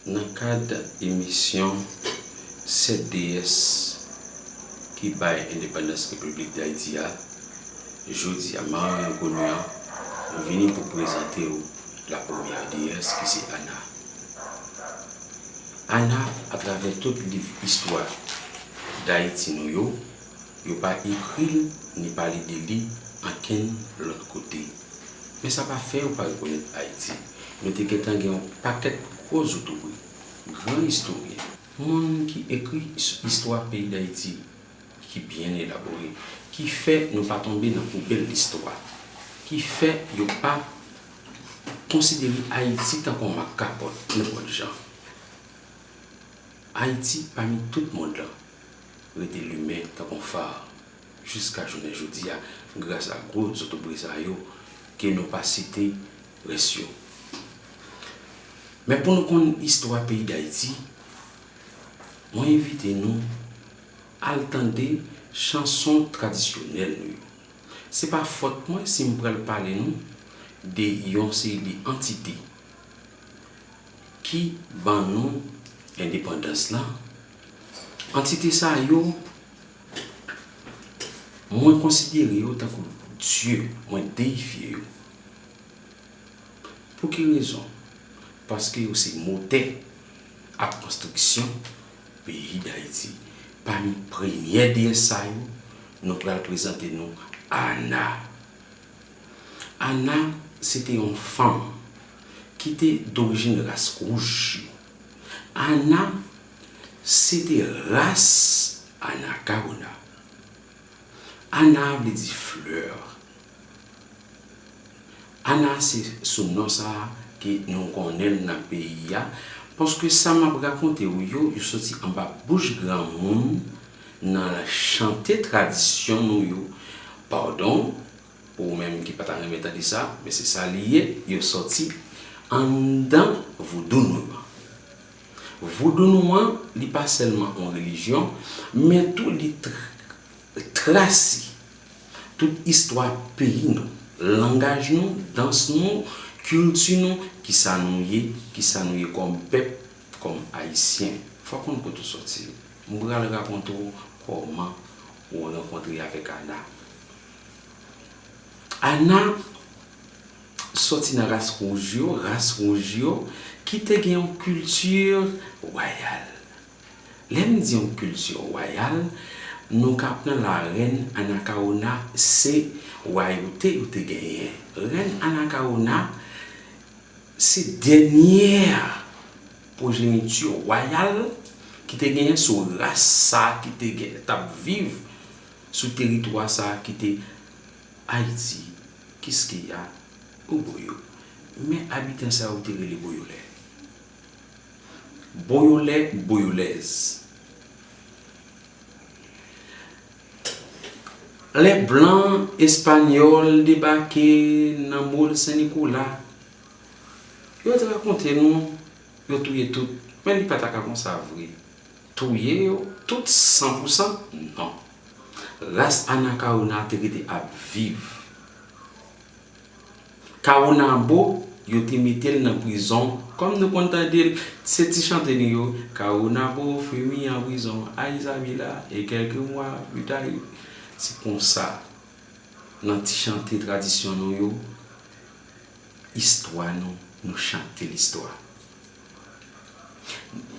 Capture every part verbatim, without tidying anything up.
Nan kad emisyon Sèt Deyès ki bay endepandans Repiblik Dayiti a, jodi a, Marenn Enkoni an vini pou prezante w la premyè deyès ki se Ana. Ana, atravè tout liv istwa Dayiti nou yo, yo pa ekri l ni pale de li ankenn lòt kote. Men sa pa fè yo pa rekonèt Ayiti. Nou te gentan gen yon pakèt gwo zotobre, gran istoryen, moun ki ekri s-, istwa peyi Dayiti, ki byen elabore, ki fè nou pa tonbe nan poubèl listwa, ki fè yo pa konsidere Ayiti tankou yon mak kapòt, nenpòt jan. Ayiti, pami tout mond lan, rete limen tankou yon fa jiska jounen jodi a, gras a gwo zotobre sa yo ke nou pa site rès yo. Men pou nou konn istwa peyi Dayiti, mwen envite nou al tande chanson tradisyonèl nou yo. Se pa fòt mwen si m pral pale nou de yon seri de antite ki ban nou endepandans lan. Antite sa yo, mwen konsidere yo tankou dye, mwen deyifye yo. Pou ki rezon? Paske yo se motè ak konstriksyon peyi Dayiti. Pami premyè deyès sa yo, nou pral prezante nou Ana. Ana se te yon fanm ki te dorijin ras wouj yo. Ana se te ras Anacaona. Ana vle di flè. Ana se sou non sa a ke nou konnen l nan peyi a, paske sa m ap rakonte w yo, yo soti anba bouch granmoun nan chante tradisyon nou yo. Padon, pou ou menm ki pa ta renmen tande sa, men se sa li ye, yo sòti anndan voudou nou an. Voudou nou an, li pa sèlman yon relijyon, men tou li tr-, trase tout istwa peyi nou, langaj nou, dans nou, kilti nou, kisa nou ye, kisa nou ye kòm pèp, kòm Ayisyen. Fò w konn kote w sòti. M pral rakonte w kòman ou rankontre avèk Ana. Ana sòti nan ras wouj yo, ras wouj yo ki te gen yon kilti wayal. Lè m di yon kilti wayal, nou ka pran larèn Anacaona se wayote yo te genyen. Rèn Anacaona se dènyè pwojeniti wayal ki te genyen sou ras sa a ki te gen, t ap viv sou teritwa sa a ki te Ayiti, Kiskeya, Oboyo. Men abitan sa yo te rele Boyolè. Boyolè, Boyolèz. Lè blan espanyòl debake nan Mòl Sen Nikola, yo te rakonte nou yo touye tout, men li pa ta ka konsa vre. Touye yo tout san pou san? Non. Ras Anacaona te rete ap viv. Caonabo, yo te mete l nan prizon, kòm nou konn tande l, se ti chante li yo, Caonabo fut mis en prison à Isabela, et quelques mois plus tard, se konsa, nan ti chante tradisyon nou yo, istwa nou, nou chante listwa.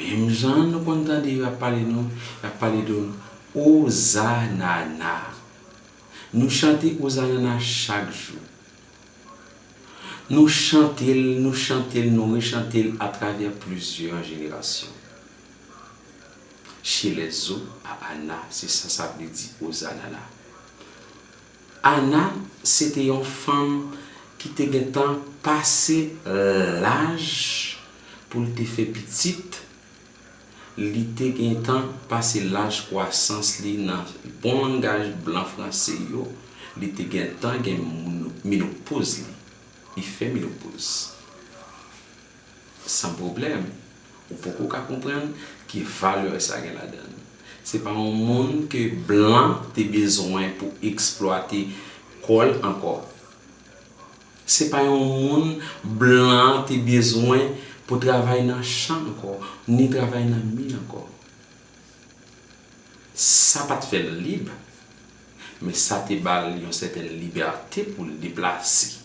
Menm jan nou konn tande yo ap pale nou, y ap pale de nou, Ozanana. Nou chante Ozanana chak jou. Nou chante l, nou chante l, nou rechante l atravè plizyè jenerasyon. Chez les os à Ana, se sa sa vle di, Ozanana. Ana, se te yon fanm ki te gentan pase laj pou l te fè pitit. Li te gentan pase laj kwasans li nan bon langaj blan franse yo, li te gentan gen mino-, minopoz li. Li fè minopoz. San pwoblèm, ou poko ka konprann ki valè sa gen ladan l. Se pa yon moun ke blan te bezwen pou eksplwate kò l ankò. Se pa yon moun blan te bezwen pou travay nan chan ankò, ni travay nan min ankò. Sa pa t fè l lib, men sa te ba l yon sètèn libète pou l deplase.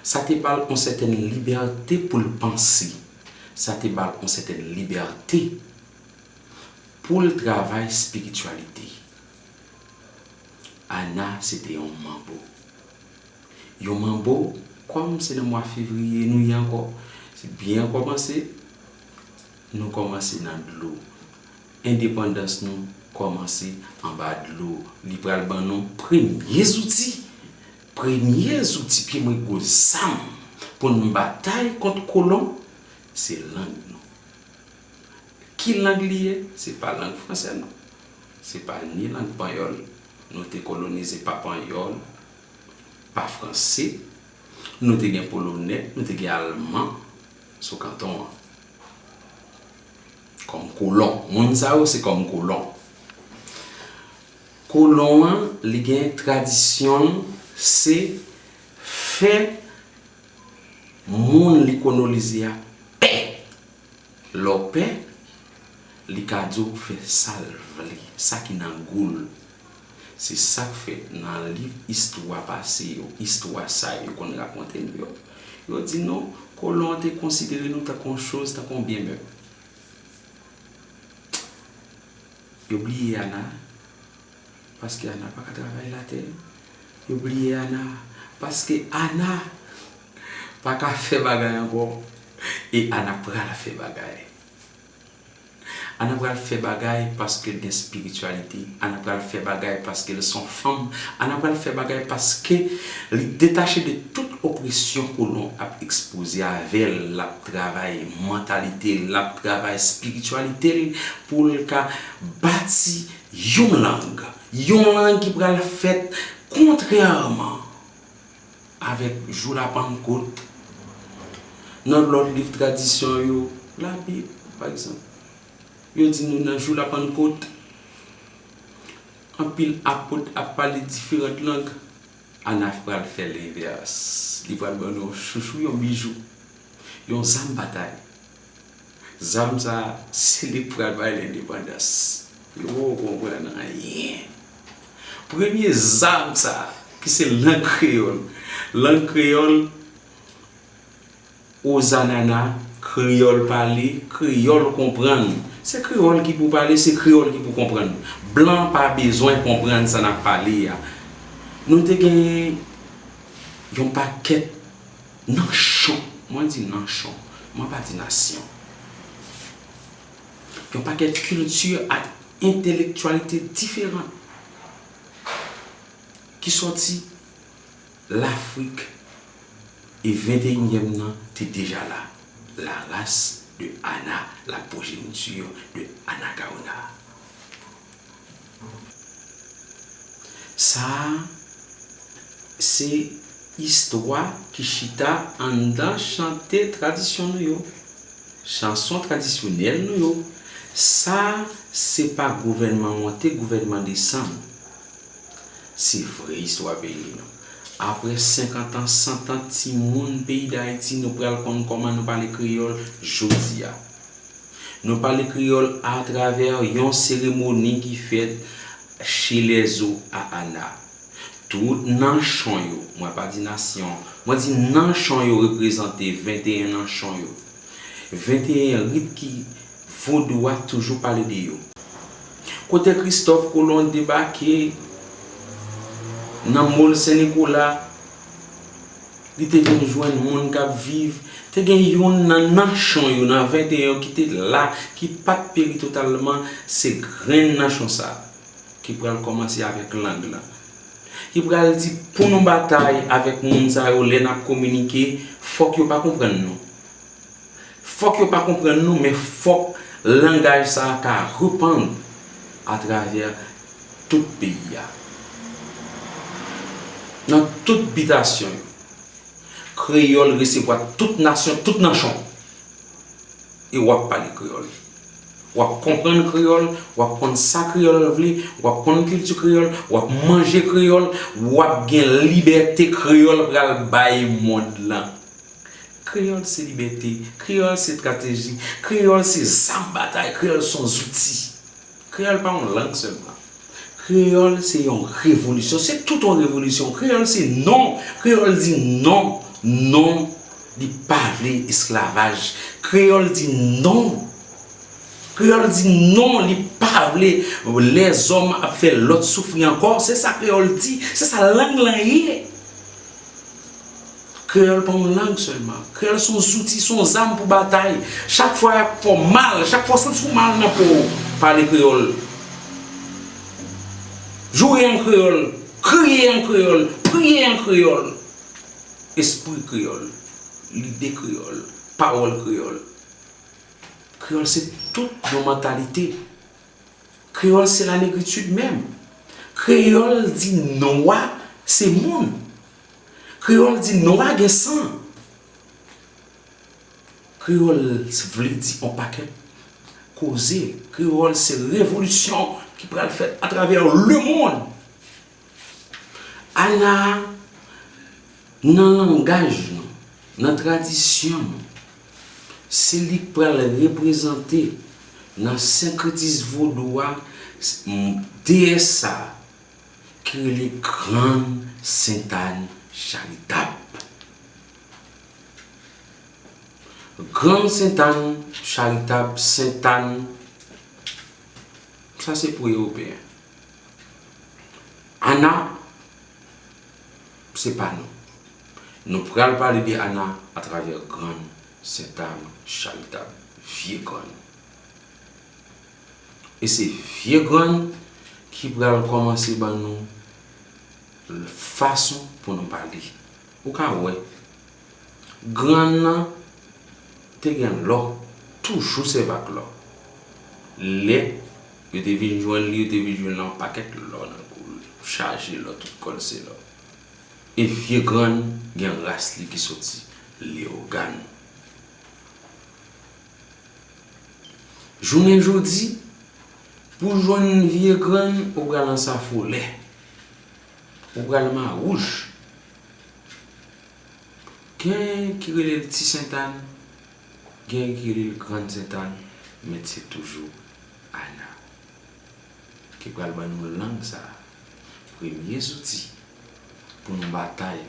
Sa te ba l yon sètèn libète pou l panse. Sa te ba l yon sètèn libète pou l travay espirityalite. Ana se te yon manbo. Yon manbo, kòm se nan mwa fevriye nou ye ankò, se byen kòmanse, nou kòmanse nan dlo. Endepandans nou kòmanse anba dlo. Li pral ban nou premye zouti. Premye zouti, pi mwen gwo zam pou n batay kont kolon, se lang nou. Ki lang li ye? Se pa lang fransè, non. Se pa ni lang panyòl. Nou te kolonize pa panyòl, pa franse. Nou te gen polonè, nou te gen alman sou kanton an. Kòm kolon. Moun sa yo, se kòm kolon. Kolon an, li gen tradisyon l, se fè moun li kolonize a pè. Lè w pè, li ka di w fè sa l vle, sa ki nan gou l. Se sa k fè nan liv istwa pase yo, istwa sa yo konn rakonte nou yo, yo di nou, kolon an te konsidere nou tankou yon choz, tankou yon byen mèb. Yo bliye Ana, paske Ana pa ka travay latè. Yo bliye Ana, paske Ana pa ka fè bagay ankò. E Ana pral fè bagay. Ana pral fè bagay paske l gen espirityalite. Ana pral fè bagay paske l se yon fanm. Ana pral fè bagay paske li detache de tout opresyon kolon ap ekspoze avè l. L ap travay mantalite l, l ap travay espirityalite l pou l ka bati yon lang. Yon lang ki pral fèt kontrèman avèk jou Lapannkot. Nan lòt liv tradisyon yo, Labib, pa egzanp, yo di nou nan jou Lapannkot, anpil apot ap pale diferan lang. Ana pral fè lenvès. Li pral ban nou yon chouchou, yon bijou, yon zam batay. Zam sa a, se li k pral bay lendepandans. Yo poko konprann anyen. Premye zam sa a, ki se lang kreyòl. Lang kreyòl, ozanana, kreyòl pale, kreyòl konprann. Se kreyòl ki pou pale, se kreyòl ki pou konprann. Blan pa bezwen konprann sa n ap pale a. Nou te gen yon pakèt nanchon, mwen di nanchon, mwen pa di nasyon. Yon pakèt kilti ak entelektyalite diferan ki sòti Lafrik, e venteyinyèm nan te deja la. La race de Ana, la progéniture de Anacaona. Sa a se istwa ki chita anndan chante tradisyon nou yo, chanson tradisyonèl nou yo. Sa a se pa gouvènman monte, gouvènman desann. Se vrè istwa peyi nou. Apre senkant an, san an, timoun peyi Dayiti, nou pral konn kòman nou pale kreyòl jodi a. Nou pale kreyòl atravè yon seremoni ki fèt chez les Oana. Tout nanchon yo, mwen pa di nasyon, mwen di nanchon yo reprezante, venteyen nanchon yo. Venteyen rit ki vodou a toujou pale de yo. Kote Kristòf Kolon debake nan Mòl Sen Nikola, li te vin jwenn moun k ap viv. Te gen youn nan nanchon yo, nan venteyen yo ki te la, ki pa t peri totalman, se grenn nanchon sa a ki pral kòmanse avèk lang lan. Ki pral di pou nou batay avèk moun sa yo, lè n ap kominike, fòk yo pa konprann nou. Fòk yo pa konprann nou, men fòk langaj sa a ka repann atravè tout peyi a. Nan tout bitasyon yo, kreyòl resevwa tout nasyon, tout nanchon. E w ap pale kreyòl. W ap konprann kreyòl, w ap konn sa kreyòl vle, w ap konn kilti kreyòl, w ap manje kreyòl, w ap gen libète kreyòl pral bay mond lan. Kreyòl se libète, kreyòl se estrateji, kreyòl se zam batay, kreyòl se yon zouti. Kreyòl pa yon lang sèlman. Kreyòl se yon revolisyon, se tout yon revolisyon. Kreyòl se non, kreyòl di non, non, li pa vle esklavaj. Kreyòl di non. Kreyòl di non, li pa vle lèzòm ap fè lòt soufri ankò. Se sa kreyòl di, se sa lang lan ye. Kreyòl pa yon lang sèlman. Kreyòl se yon zouti, se yon zam pou batay. Chak fwa y ap fè w mal, chak fwa w santi w mal nan po w, pale kreyòl. Joure an kreyòl, kriye an kreyòl, priye an kreyòl. Espri kreyòl, lide kreyòl, pawòl kreyòl. Kreyòl se tout yon mantalite. Kreyòl se la negritid menm. Kreyòl di nwa se moun. Kreyòl di nwa gen san. Kreyòl vle di yon pakèt koze. Kreyòl se revolisyon ki pral fèt atravè lemonn. Ana, nan langaj nou, nan tradisyon nou, se li k pral reprezante nan senkretis vodou a, s-, m-, deyès sa a ki rele Grann Sentàn Charitab. Grann Sentàn Charitab, Sentàn, sa se pou Ewopeyen. Ana, se pa nou. Nou pral pale de Ana atravè Grann Sentàn Charitab, vye grann. E se vye grann ki pral kòmanse ban nou fason pou nou pale. Ou ka wè, grann nan te gen lò, toujou sèvi ak lò. Lè yo te vin jwenn li, yo te vin jwenn yon pakèt lò nan kou l, chaje lò, tout kò l se lò. E vye grann gen ras li ki soti Leyogàn. Jounen jodi, pou jwenn vye grann, ou pral Ansafolè, ou pral Mawouj. Gen ki rele l Ti Sentàn, gen ki rele l Grann Sentàn, men se toujou Ana ki pral ban nou lang sa a, premye zouti pou nou batay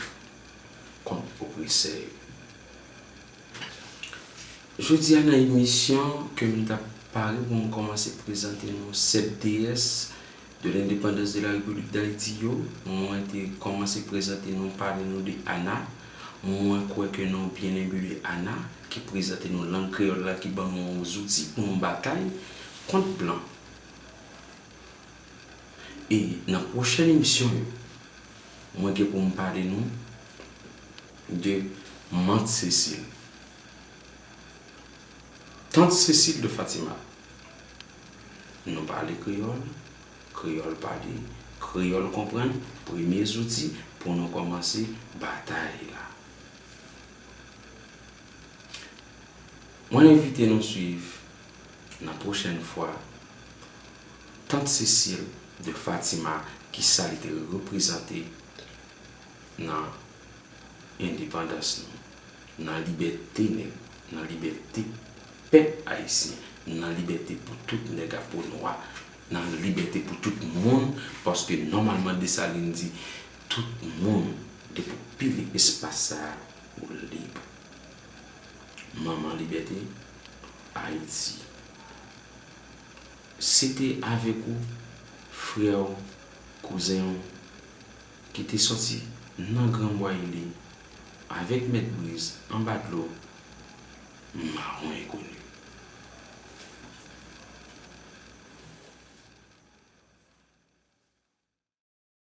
kont opresè yo. Jodi a nan emisyon ke m t ap pare pou m kòmanse prezante nou sèt deyès de l'indépendance de la République d'Haïti yo, mwen te kòmanse prezante nou, pale nou de Ana. Mwen kwè ke nou byen enbe de Ana, ki prezante nou lang kreyòl la, ki ban nou yon zouti pou nou batay kont blan. E nan pwochèn emisyon yo, mwen gen pou m pale nou de Mant Sesil. Tant Cécile de Fatima. Nou pale kreyòl, kreyòl pale, kreyòl konprann, premye zouti pou nou kòmanse batay la. Mwen envite nou swiv nan pwochèn fwa Tant Cécile de Fatima, kisa li te reprezante nan endepandans nou, nan libète nèg, nan libète pèp ayisyen, nan libète pou tout nèg a po nwa, nan libète pou tout moun, paske nòmalman Desalin di tout moun, depi w pile espas sa a, ou lib. Manman libète, Ayiti. Se te avèk ou, frè w, kouzen w, ki te sòti nan Gran Bwa Ili avèk Mèt Briz anba dlo, mawon enkoni.